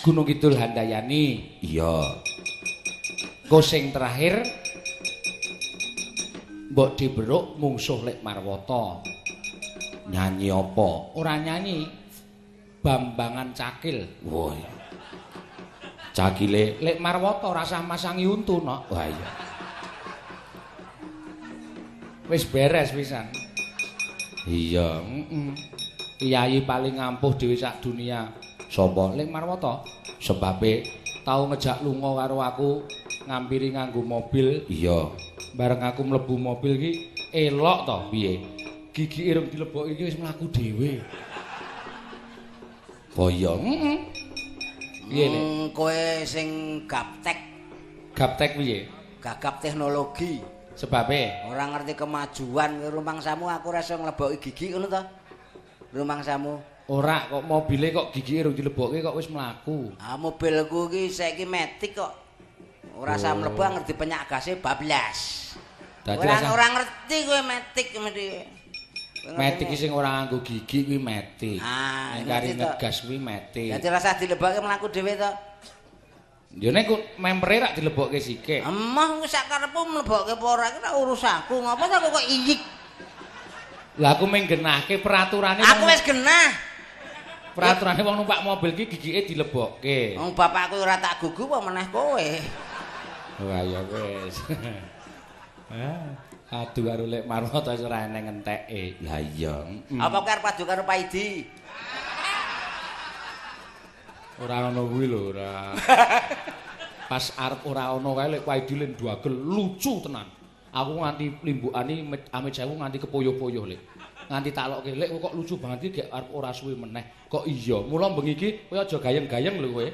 Gunung Kidul Handayani. Iya. Engko sing terakhir Mbok Diberuk mungsuh Lek Marwata. Nyanyi apa? Ora nyanyi. Bambangan Cakil. Wah. Cakile Lek Marwata rasah masangi untu nok. Wah iya. Wis beres pisan. Iya, heeh. Kiai paling ampuh dhewe sak dunia. Sapa? Lek Marwata. Sebabe tau ngejak lunga karo aku ngampiri nganggo mobil. Iya. Bareng aku mlebu mobil iki elok to piye? Gigi irung dileboki iki wis mlaku dhewe. Oh iya, heeh. Piye nek kowe sing gaptek. Gaptek piye? Gagap teknologi. Sebabe ora ngerti kemajuan rumangsamu aku ora iso ngleboki gigi ngono to. Rumangsamu. Ora kok mobile kok gigi irung dilebokke kok wis mlaku. Ah mobilku iki saiki matic kok. Ora usah mlebu ngerti penyak gase bablas. Ora ngerti kowe matic mesti. Matic iki sing ora nganggo gigi kuwi matic. Nek kari ngegas kuwi matic. Dadi ora usah dilebokke mlaku dhewe to. Ya nek mempere rak dilebokke sikik. Emoh wis sak karepmu mlebokke apa ora iki urusanku. Ngopo to kok iyik. Lah aku mung genahke peraturane. Aku wis genah. Peraturane wong numpak mobil ki gigike dilebokke. Wong bapakku ora tak gugu apa meneh kowe. Wah ya wis. Adu karo Lek Marwata wis ora eneng enteke. Lah iya. Apa kowe arep adu karo Paidi? Ora ono kuwi lho, ora. Pas arep ora ono kae Lek Paidi len dwagel lucu tenan. Aku nganti limbukane amit sewu nganti kepoyoh-poyoh Lek. Nganti tak lokke Lek kok lucu banget iki gek arep ora suwe meneh. Kok iya, mula bengi iki kowe aja gayeng-gayeng lho kowe.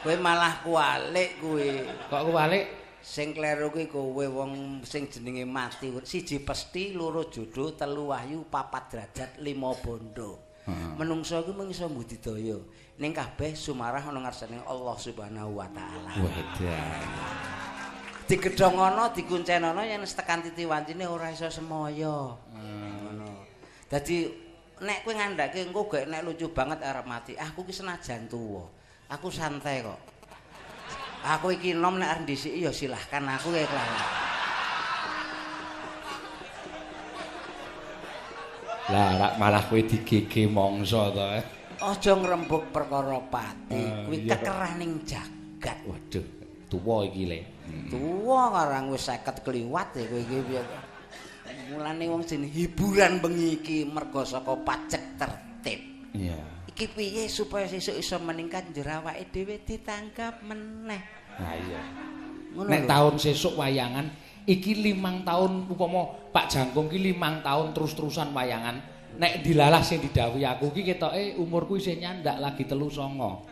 Kowe malah kualik kowe. Kok kualik? Sing kleru kuwi kowe wong sing jenenge mati. Siji pesti, loro jodoh, telu wahyu, papat derajat, lima bondo. Menungso kuwi mung iso mbudidaya. Ning kabeh sumarah ana ngarsane Allah Subhanahu wa taala. Wedan. Digedhongono, dikuncenono yen wis tekan titi wancine ora iso semaya. Ngono. Dadi nek kowe ngandhake engko gek nek lucu banget arep mati. Aku ki senajan tuwa. Aku santai kok. Aku iki nom nek arep ndhisiki ya silahkan aku ikhlas. Lah rak malah kowe digege mangsa to. Aja ngrembug perkara pati, kuwi kekeraning jagat. Waduh, tuwa iki le. Tuwa karang wis 50 kliwat ya kowe iki piye. Mulane wong jeneng hiburan bengi iki mergo saka pajek tertib. Iya. Iki piye supaya sesuk iso meningkat njur awake dhewe ditanggap meneh. Ha iya. Nek taun sesuk wayangan iki 5 tahun upama Pak Jangkung ki 5 tahun terus-terusan wayangan. Nek dilalah sing didhawuhi aku ki ketoke umurku isih nyandak lagi 39.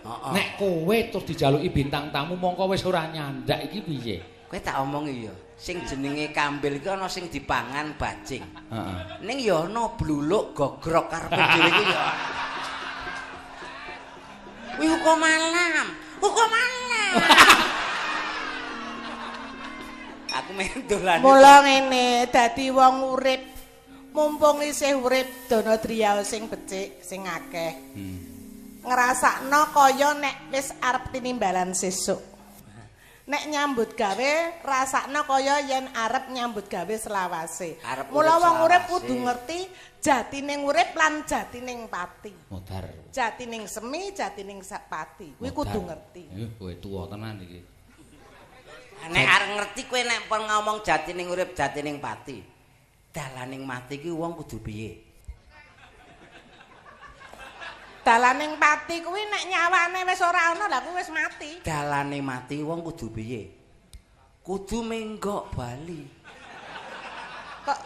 Heeh. Nek kowe terus dijaluki bintang tamu mongko wis ora nyandak iki piye? Kowe tak omongi ya. Sing jenenge kambil iki ana sing dipangan bajing. Heeh. Ning ya ana bluluk gogrok karepe dhewe iki ya. Kuwi hukum malam, hukum malam. Aku men dolan. Mula ngene dadi wong urip mumpung isih urip dono driyao sing becik, sing akeh. Ngrasakno kaya nek wis arep tinimbalan sesuk. Nek nyambut gawe rasakno kaya yen arep nyambut gawe selawase. Mula wong urip kudu ngerti jatining urip lan jatining pati. Modar. Jatining semi, jatining pati. Kuwi kudu ngerti. Kowe tuwa tenan iki. Nek arep ngerti kowe nek pun ngomong jatining urip, jatining pati. Dalaning mati ki wong kudu piye? Dalaning pati kuwi nek nyawane wis ora ana lha kuwi wis mati. Dalane mati wong kudu piye? Kudu menggok bali. Kok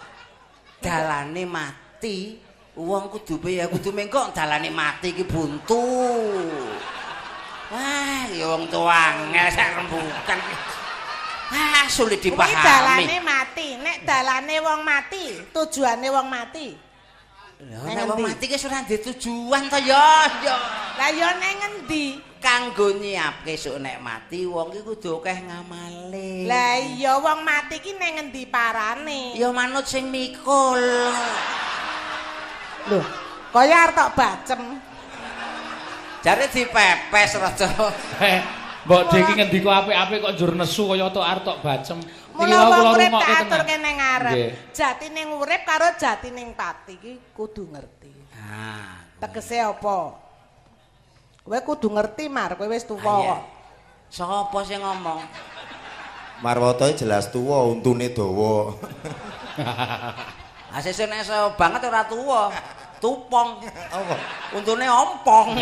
dalane mati wong kudu piye? Kudu menggok dalane mati iki buntu. Wah, ya wong tuwa angel sak rembukan. Ah, sulit dipahami. Kuwi dalane mati, nek dalane wong mati, tujuane wong mati. Lha nek wong mati ki ora ndek tujuan to ya, ya. Lah ya nang ngendi? Kanggo nyiapke sok nek mati wong ki kudu akeh ngamale. Lah iya wong mati ki nang ngendi parane? Ya manut sing mikul. Lho, Kaya arep tok bacem. Jare dipepes rada. Mbok De iki ngendika apik-apik kok njur nesu kaya tok arep tok bacem. Mula wong urip tak aturke ning ngarep. Jatining urip karo jatining pati iki kudu ngerti. Ah, tegese apa? Kowe kudu ngerti, Mar, kowe wis tuwa kok. Sapa sing ngomong? Marwoto jelas tuwa, untune dawa. Ah sesuk nek iso banget ora tuwa. Tupong. Apa? Untune ompong.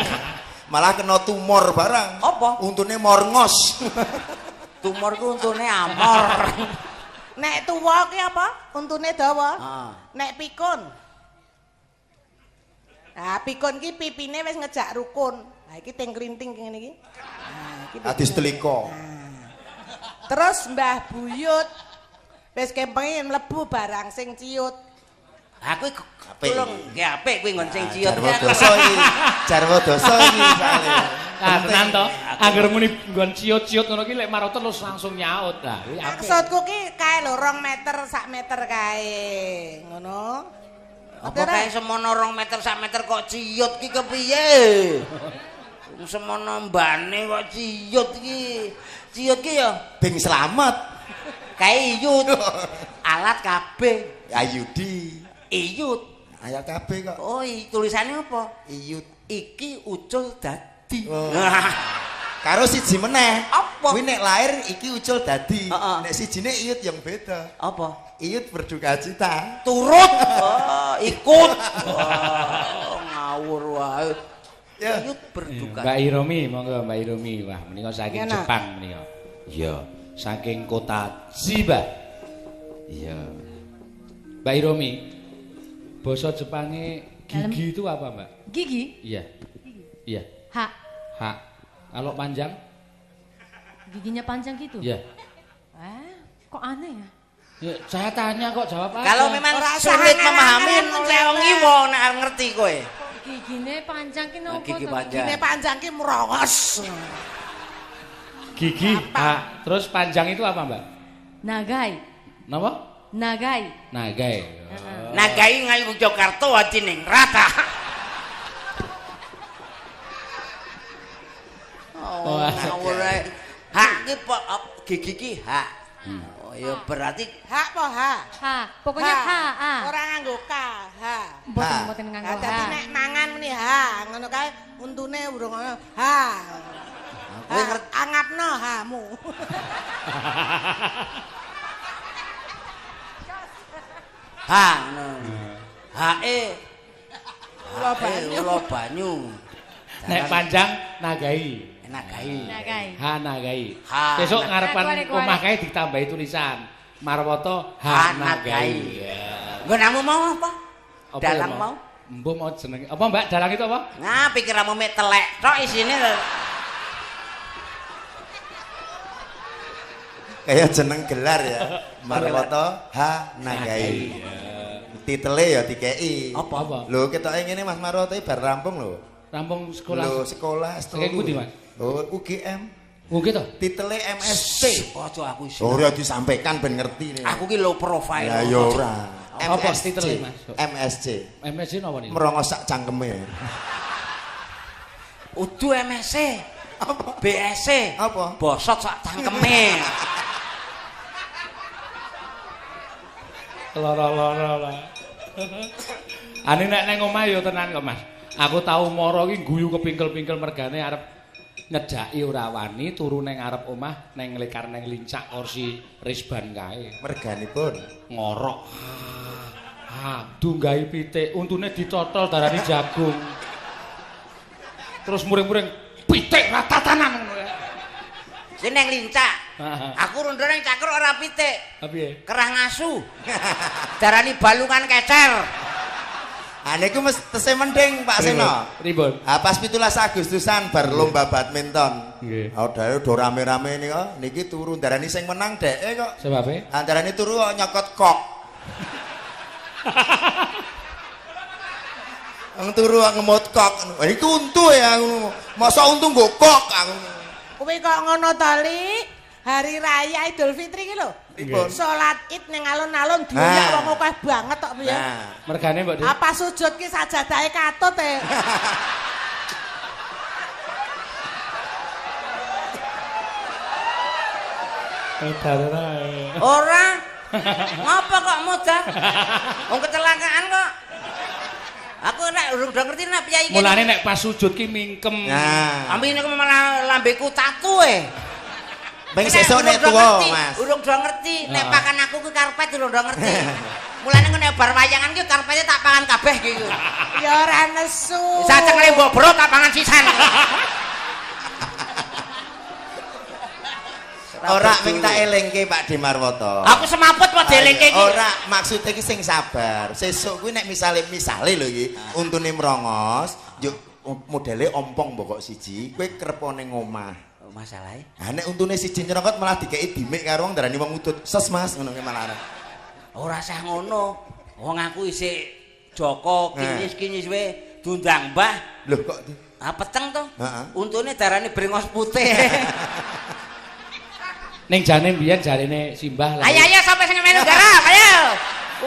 Malah kena tumor barang. Apa? Untune morngos. Tumor ku untune amor. Nek tuwa ki apa? Untune dawa. Nek pikun. Nah, pikun ki pipine wis ngejak rukun. Nah, iki ting klinting ngene iki. Nah, iki adis teliko. Terus Mbah Buyut wis kempenge mlebu barang sing ciut. Aku tulung nggih apik kuwi nggon sing ciut. Jarwo dosa iki. Jarwo dosa iki soalé. Ah tenan to. Angger muni nggon ciut-ciut ngono ki lek Marwoto terus langsung nyaut. Lah kuwi apik. Maksudku ki kae lho 2 meter sak meter kae. Ngono. Apa kae semono 2 meter sak meter kok ciut ki kepiye? Semono mbane kok ciut ki. Ciut ki ya bing slamet. Kae iyut. Alat KB. Ayudi. Iyut. Ayat KB kok. Oh, tulisannya apa? Iyut. Iki ucul dadi. Oh. Karo siji meneh. Apa? Kuwi nek lahir iki ucul dadi. Nek sijine iyut yang beda. Apa? Iyut berduka cita. Turut. Oh, ikut. Oh, ngawur wae. Ya. Iyut berduka. Mbak Hiromi, monggo Mbak Hiromi. Wah, menika saking Jepang menika. Iya, saking kota Chiba. Iya. Mbak Hiromi, basa Jepange gigi itu apa, Mbak? Gigi? Iya. Gigi. Iya. H. H. Kalau panjang? Giginya panjang gitu? Iya. Kok aneh ya? Ya, saya tanya kok jawab aja. Kalau memang sulit memahami, leong ngiwo nek arep ngerti kowe. Gigine panjang ki nopo? Gigi panjang. Gigine panjang ki merongos. Gigi H. Terus panjang itu apa, Mbak? Nagai. Napa? Nagai. Nagai. Oh. Nagai ngayu Jakarta Hadiningrat. Oh, ngawur ae. Hak ki gigi ki hak. Oh ya berarti hak apa h? H. Pokoknya H A. Ora nganggo K, H. Mboten nganggo H. Dadi nek mangan muni H, ngono kae untune urung ana H. Kowe ngerti angapno hamu. H ngono. H-e ula banyu. Ula banyu. Nek panjang nagai. Nagai. Nagai. H nagai. Besok ngarepan omah kae ditambahi tulisan Marwoto H nagai. Nggonamu mau apa? Dalang mau? Mbuh mau jenenge. Apa Mbak dalang itu apa? Nah, pikiranmu mek telek tok isine. Kayak jeneng gelar ya. Marwoto H Nagai. Titele ya dikei. Apa? Lho ketoke ngene Mas Marwoto bar rampung lho. Rampung sekolah. Lho sekolah Saking pundi, Mas? Oh, UGM. UG to? Titele MSc. Aja aku isin. Ora disampaikan ben ngerti nih. Aku ki low profile. Lah ya ora. Apa titele, Mas? MSc. MSc napa niku? Merongos sak cangkeme. Udu MSc. Apa? BSc. Apa? Bosot sak cangkeme. Loro-loro lah. Ane nek nang omah ya tenan kok, Mas. Aku tau mara iki guyu kepingkel-pingkel mergane arep ngejaki ora wani turu nang arep omah nang lekar nang lincak kursi risban kae. Merganipun ngorok. Ha, dunggahi pitik, untune ditotol darani jagung. Terus muring-muring pitik ratatanan ngono ya. Sing nang lincak. Aku rondo nang cakruk ora pitik. Ha piye? Kerah ngasu. Darani balungan kecer. Ah niku mesti tesih mending Pak Seno. Pripun? Ah pas 17 Agustusan bar lomba badminton. Nggih. Ah do rame-rame nika niki turu darani sing menang dheke kok. Sebabe? Ah darani turu kok nyokot kok. Wong turu kok ngemut kok. Wah iki untu ya ngono. Masa untu nggo kok aku. Kowe kok ngono to, Li? Hari Raya Idul Fitri ki lho. Pripun? Salat Id ning alun-alun dioyak wong akeh banget tok piye. Mergane Mbok Dik. Apa sujud ki sajadahe katut e. Ora. Ngopo kok mudah? Wong kecelakaan kok. Aku nek urung do ngerti nek piye iki. Mulane nek pas sujud ki mingkem. Nah. Amine kok malah lambeku tatu e. Beng sesuk nek tuwa, Mas. Urung do ngerti nek pakan aku ki karpet urung do ngerti. Mulane nek bar wayangan ki karpete tak pangan kabeh ki. Ya ora nesu. Sacekle mbok bro tak pangan sisan. Ora ming tak elingke Pak De Marwoto. Aku semaput kok dielingke iki. Ora, maksude iki sing sabar. Sesuk kuwi nek misale lho iki, untune mrongos, njuk modele ompong pokok siji, kowe krepo ning omah. Masalahe. Ha nek untune siji nyerongkot malah dikeki dimik karo wong darani wong udut. Ses Mas ngono ki malah. Ora sah ngono. Wong aku isih Joko kinyis-kinyis we diundang Mbah. Lho kok ah peteng to. Untune darani brengos putih. Ning jane mbiyen jarene simbah lah. Ayo ayo sampe sing melu garap, ayo.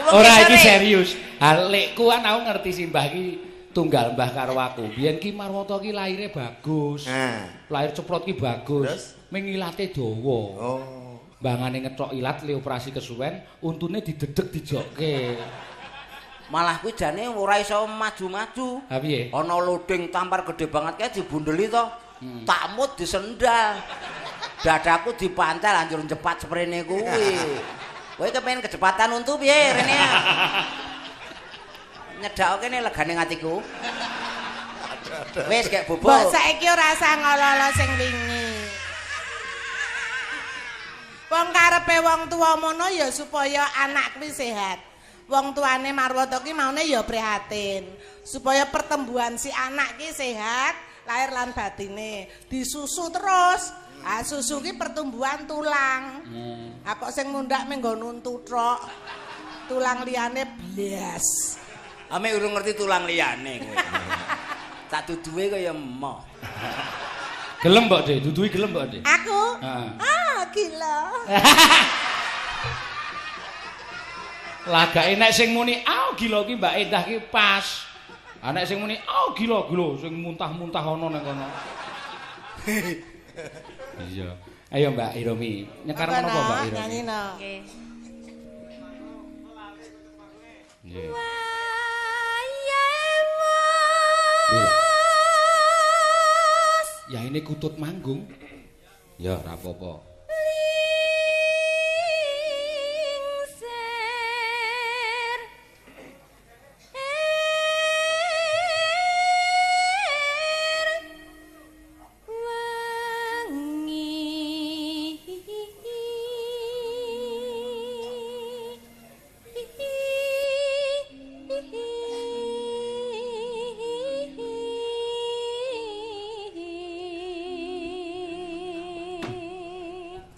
Ora iki serius. Ha lekku kan aku ngerti simbah iki tunggal mbah karo aku. Biyen ki Marwoto ki lahire bagus. Lahir ceprot ki bagus. Ming ilate dawa. Oh. Bangane ngethok ilat le operasi kesuwen, untune didedek dijokke. Malah kuwi jane ora iso maju-maju. Ha piye? Ana lodeng tampar gede banget kae dibundeli to. Takmut disendal. Dadaku dipancal anjur jepat seprene kuwi. Kowe kepengin kecepatan untu piye rene? Nyedhak kene legane atiku. Wis gek bobo. Mbok saiki ora usah ngolo-olo sing wingi. Wong karepe wong tuwa mono ya supaya anak kuwi sehat. Wong tuane Marwoto ki maune ya prihatin supaya pertumbuhan si anak ki sehat, lahir lan batine. Disusu terus. Ah susu ki pertumbuhan tulang. Ah kok sing mundak mung nggo nuntu tok. Tulang liyane blas. Ame urung ngerti tulang liyane kowe. Tak duduhe kaya emoh. Gelem mbok Dik, duduhi gelem mbok Dik. Aku? Ah, gila. Lagake nek sing muni au gila ki Mbak Endah ki pas. Ah nek sing muni au gila gila sing muntah-muntah ana nang kono. Iya. Ayo Mbak Hiromi, nyekar menapa Mbak Hiromi? Nyanyi no. Nggih. Nggih. Ya ini kutut manggung. Ya ora apa-apa.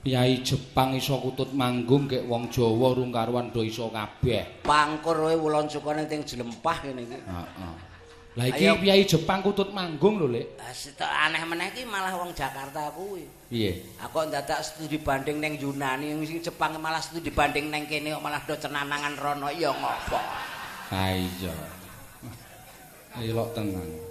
Kyai Jepang iso kutut manggung gek wong Jawa rung karuan do iso kabeh. Pangkur kowe wulon sukane teng Jlempah kene iki. Heeh. Lah iki Kyai Jepang kutut manggung lho, Lek. Lah aneh meneh iki malah wong Jakarta kuwi. Piye? Aku kok ndadak studi banding neng Yunani, sing Jepang malah studi banding neng kene kok malah do cenanangan rono ya ngopo. Ha iya. Elok tenan.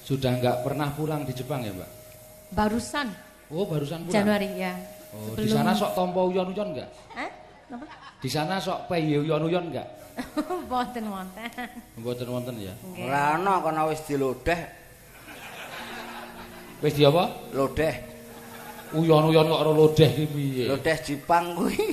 Sudah nggak pernah pulang di Jepang ya, Mbak? Barusan. Oh, barusan pulang. Januari ya. Oh, sebelum... di sana sok tompo uyon-uyon nggak? Hah? Apa? Di sana sok peye uyon-uyon nggak? Mboten wonten. Mboten wonten ya. Ora ana kono wis dilodeh. Wis di apa? Lodeh. Uyon-uyon kok ora lodeh ki piye? Lodeh Jepang kuwi.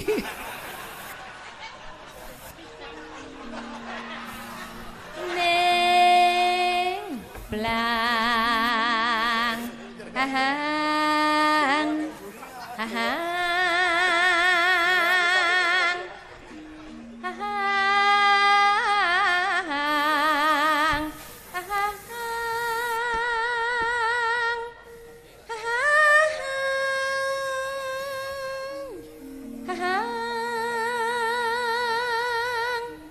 Ning blang. Aha. Hang hang hang hang.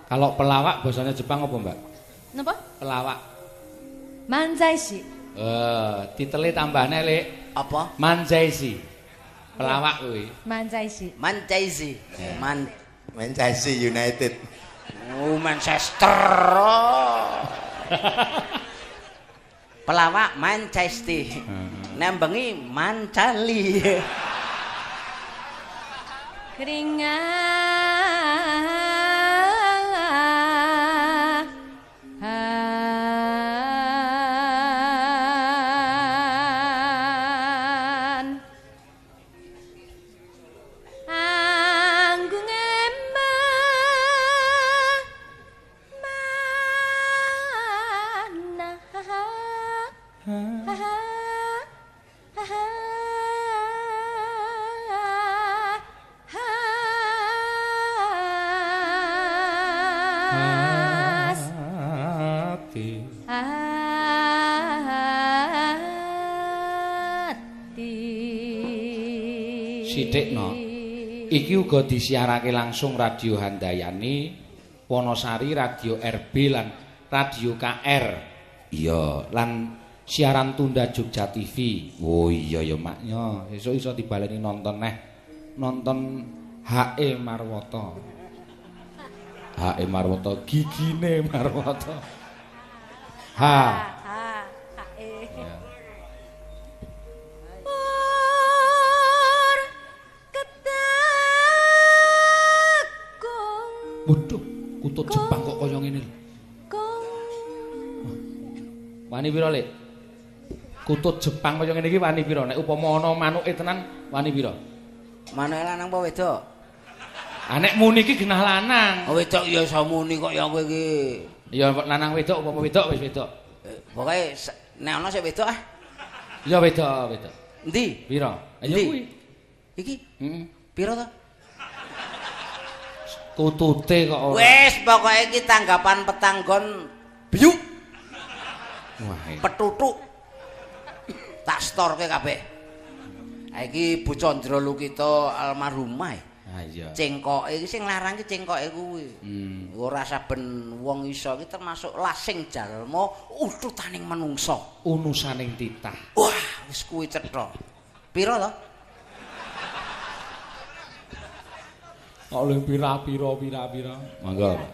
Kalau pelawak bahasanya Jepang apa, Mbak? Napa? Pelawak. Manzaishi. Titele tambahne, Lek. Apa? Manzaishi. Pelawak kuwi. Manzaishi. Manchester. Man Manchester United. Oh, Manchester. Pelawak Manchester. Nek bengi Mancali. Keringan Sithik no. Iki uga disiarake langsung Radio Handayani, Wonosari, Radio RB lan Radio KR. Iya, lan siaran tunda Jogja TV. Oh iya ya maknya, esuk iso dibaleni nonton neh. Nonton HE Marwoto. HE Marwoto, gigine Marwoto. H H H E. Ya. Waduh, kutut Jepang kok kaya ngene lho. Wani pira, Lek? Kutut Jepang kaya ngene iki wani pira? Nek upama ana manuke tenan, wani pira? Manuke lanang apa wedok? Ah nek muni iki genah lanang. Oh, wedok ya iso muni kok ya kowe iki. Ya lanang wedok upama wedok wis wedok. Pokoke nek ana sik wedok ah. Ya wedok, wedok. Endi? Pira? Ayo kuwi. Iki? Heeh. Pira to? Kutute kok ora. Wis pokoke iki tanggapan petanggon biyuk. Wah. Petutuk. Tak storke kabeh. Ha iki Bu Candra Lukita almarhumah. Ha iya. Cengkoke iki sing larang iki cengkoke kuwi. Ora saben wong iso iki termasuk lasing jalma ututaning manungsa. Unusaning titah. Wah, wis kuwi cetha. Pira to? Kok lho pira-pira pira-pira. Monggo, Pak.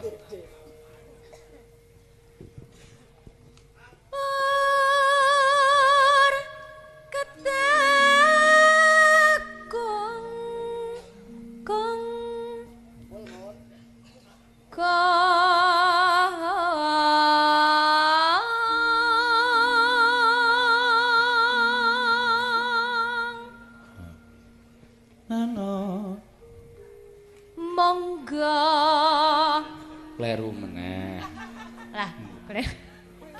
Kleru meneh. Lah,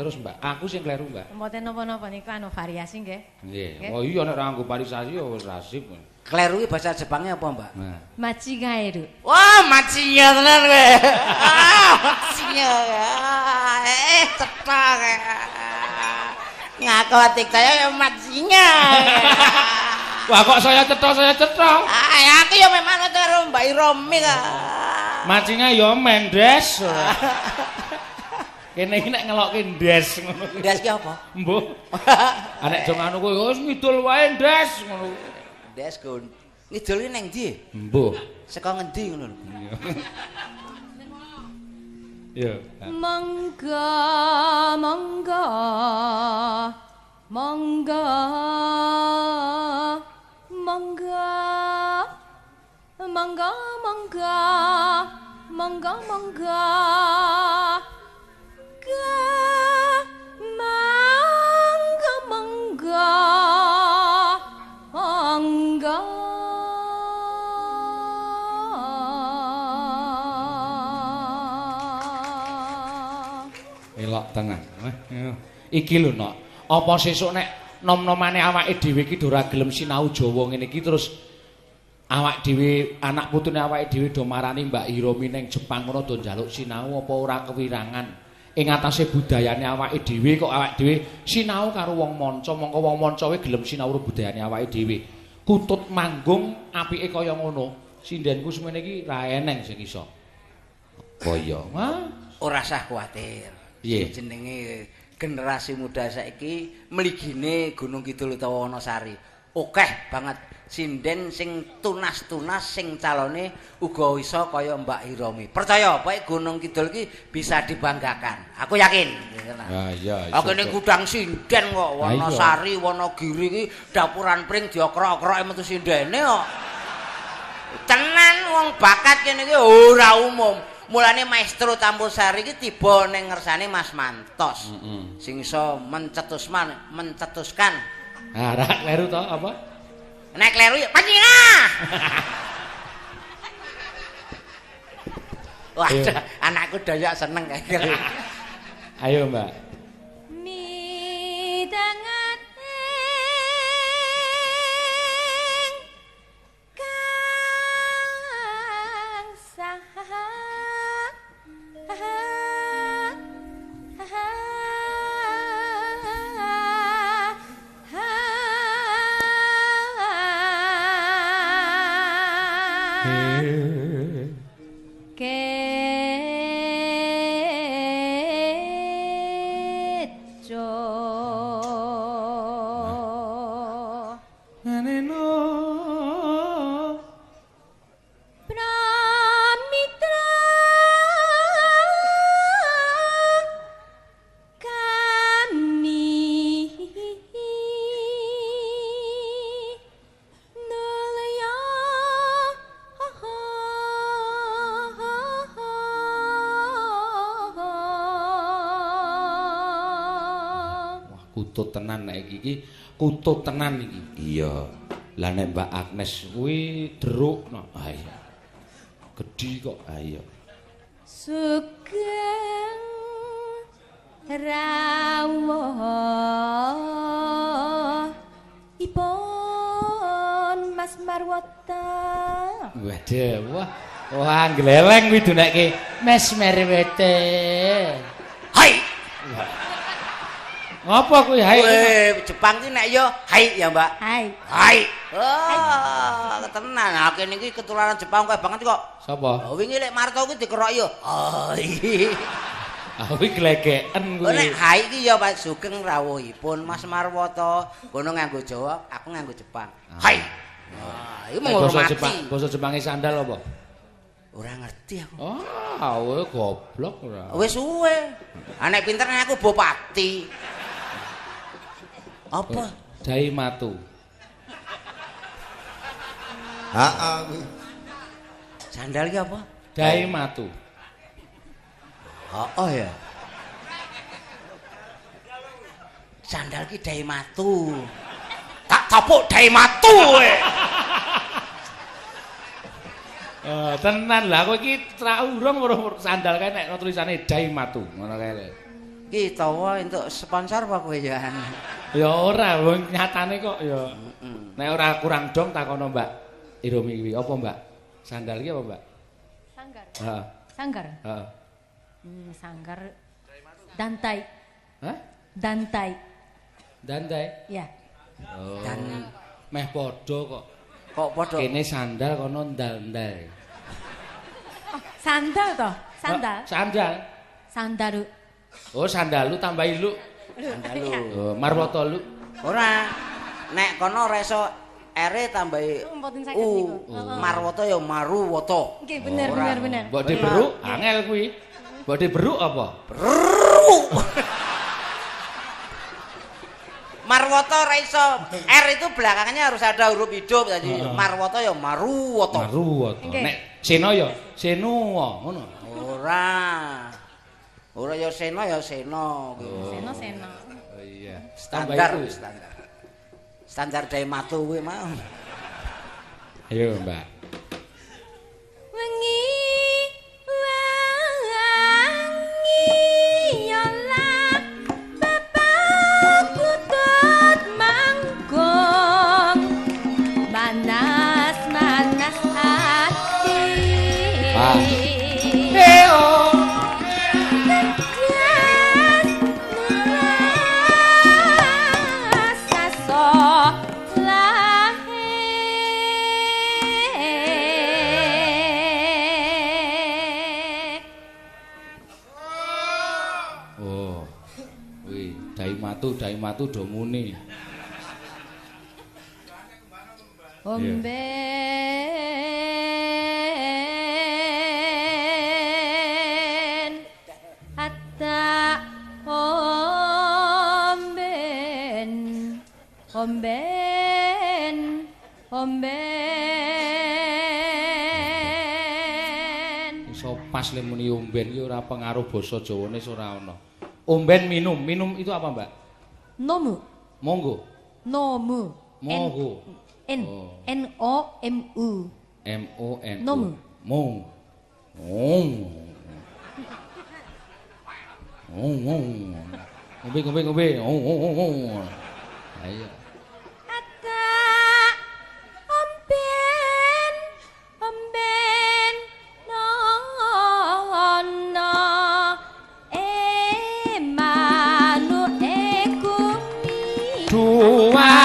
terus Mbak, aku sing kleru, Mbak. Mboten napa-napa niku anu variasi nggih. Nggih. Oh iya nek ora nganggo variasi ya wis rasip. Kleru iki bahasa Jepangnya apa, Mbak? Nah. Machigaeru. Wah, macinya tenan kowe. Ah, macinya. Cetha. Ngaku atik saya ya macinya. Wah, kok saya cetha, saya cetha. Ah, aku ya memang karo Mbak Iromi kok. Macinga ya mendes. Kene iki nek ngelokke ndes ngono. Ndes ki apa? Mbuh. Nek do ngono kuwi wis ngidul wae ndes ngono. Ndes gon. Ngidul ki nang ndi? Mbuh. Saka ngendi ngono lho. Iya. Monggo, monggo. Monggo. Monggo. Monggo, monggo. Monggo, monggo. Ga monggo, monggo. Monggo. Elok tenan. Iki lho, Nok. Apa sesuk nek nom-nomane awake dhewe iki ora gelem sinau Jawa ngene iki terus Awak dhewe anak putune awake dhewe do marani Mbak Hiromi ning Jepang kono do njaluk sinau apa ora kewirangan. Ing atase budayane awake dhewe kok awake dhewe sinau karo wong manca, mongko wong manca kuwi gelem sinau karo budayane awake dhewe. Kutut manggung apike kaya ngono. Sindenku semene iki ra eneng sing iso. Kaya, ha? Ora usah kuwatir. Piye? Jenenge generasi muda saiki mligine Gunung Kidul utawa Wonosari. Akeh banget sinden sing tunas-tunas sing calone uga iso kaya Mbak Hiromi. Percaya, pokoke Gunung Kidul iki bisa dibanggakan. Aku yakin. Ha iya. Aku ning gudang sinden kok Wonosari, Wonogiri iki dapuran pring diokrok-okroke metu sindene kok. Tenan wong bakat kene iki ora umum. Mulane maestro Campursari iki tiba ning ngersane Mas Mantos. Sing iso mencetuskan. Ha, ra kleru to apa? Nek kleru ya panjingah. Waduh, anakku dayak seneng kae. Ayo, Mbak. Midangat ing kang saha Kutut tenan nek iki kutut tenan iki. Iya. Lah nek Mbak Agnes kuwi deruk no. Ah iya. Gedhi kok. Ah iya. Sugeng rawuh ipun Mas Marwata. Waduh, wah. Wah, gleleng kuwi dunekke Mas Marwata. Hai. Ngapa kuwi hai? Weh, Jepang ki nek yo hai ya, Mbak. Hai. Hai. Oh, tenan. Ha kene iki ketularan Jepang kowe banget kok. Sapa? Oh, wingi lek Marto kuwi dikerok yo. Hai. Ah kuwi glegeken kuwi. Oh, nek hai iki ya Pak Sugeng rawuhipun Mas Marwoto. Kono nganggo Jawa, aku nganggo Jepang. Hai. Wah, iku menghormati. Basa Jepange sandal apa? Ora ngerti aku. Oh, kowe goblok ora. Wis suwe. Ah nek pinter nek aku bupati. Apa? Daimatu. Heeh kuwi. Sandal iki apa? Daimatu. Heeh ya. Sandal iki daimatu. Tak tapuk daimatu kowe. Tenan lah kowe iki tra urung weruh sandal kae nek tulisane Daimatu ngono kae. Iki tawa entuk sponsor apa kowe ya? Ya ora, wong nyatane kok ya. Nek ora kurang dong takono Mbak Hiromi kuwi. Apa Mbak? Sandal iki apa Mbak? Sanggar. Heeh. Sanggar. Heeh. Sanggar. Dantai. Hah? Dantai. Dantai? Ya. Oh. Dan meh padha kok. Kok padha? Kene sandal kono ndal-ndal. Oh, sandal toh? Sandal. Sandal. Sandaru. Oh, sandalu tambahi lu. Sandalu. Oh, Marwoto lu. Ora. Nek kono ora iso R tambahi U. Marwoto ya Maruwoto. Nggih, bener bener bener. Mbok diberuk angel kuwi. Mbok diberuk apa? Beruk. Marwoto ora iso. R itu belakangnya harus ada huruf hidup jadi Marwoto ya Maruwoto. Maruwoto. Nek Seno ya Senuwa ngono. Ora. Ora ya Seno ya Seno. Seno Seno. Oh iya. Standar standar. Standar Daimatu kuwi mau. Ayo, Mbak. Wengi wangi ya lah bapak kutut manggung manas manas Daimatu do muni. Omben atta omben omben omben. Iso pas le muni omben iki ora pengaruh basa Jawane ora ana. Omben minum, minum itu apa, Mbak? Nomu. Monggo. Nomu. Monggo. N N O M U. M O N U. Nomu. Mong. Ong. Ong ong. Ngombe ngombe ngombe. Ong ong ong ong. Ayo. Ata omben omben no no e manu e kumi. Dua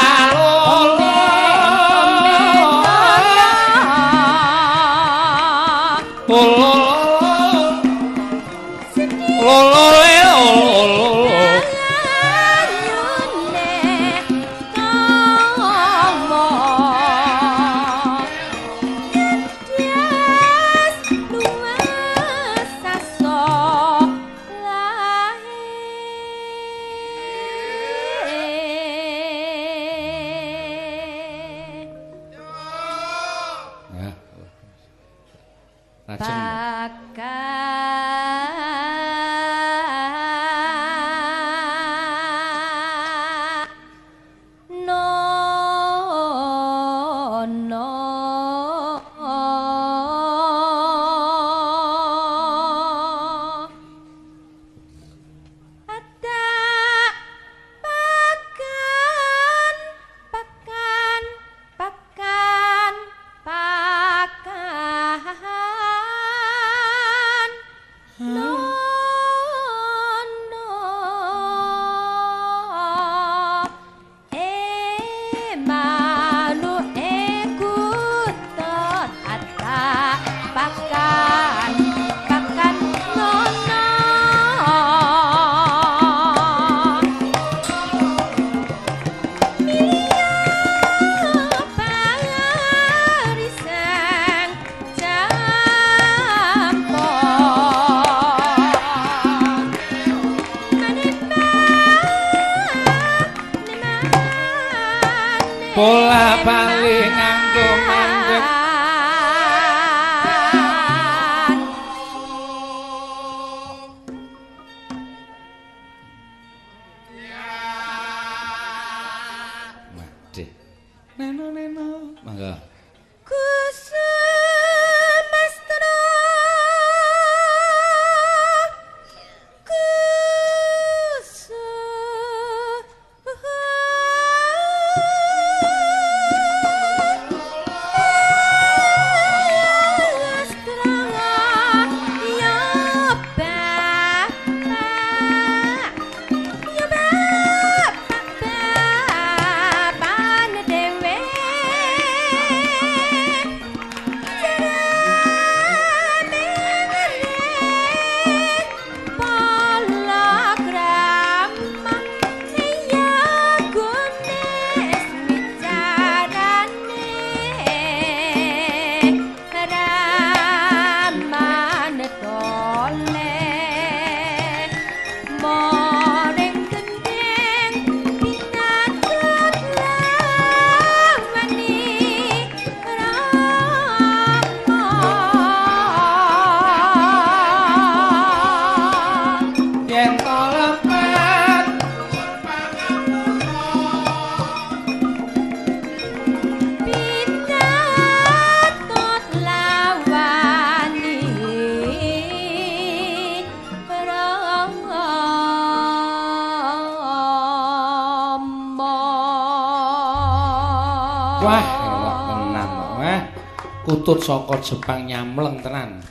bola bali nganggo mandek. Waduh. Neno neno. Mangga. Kusumastra Wah, elok tenan kok. Wah, kutut saka Jepang nyamleng tenan.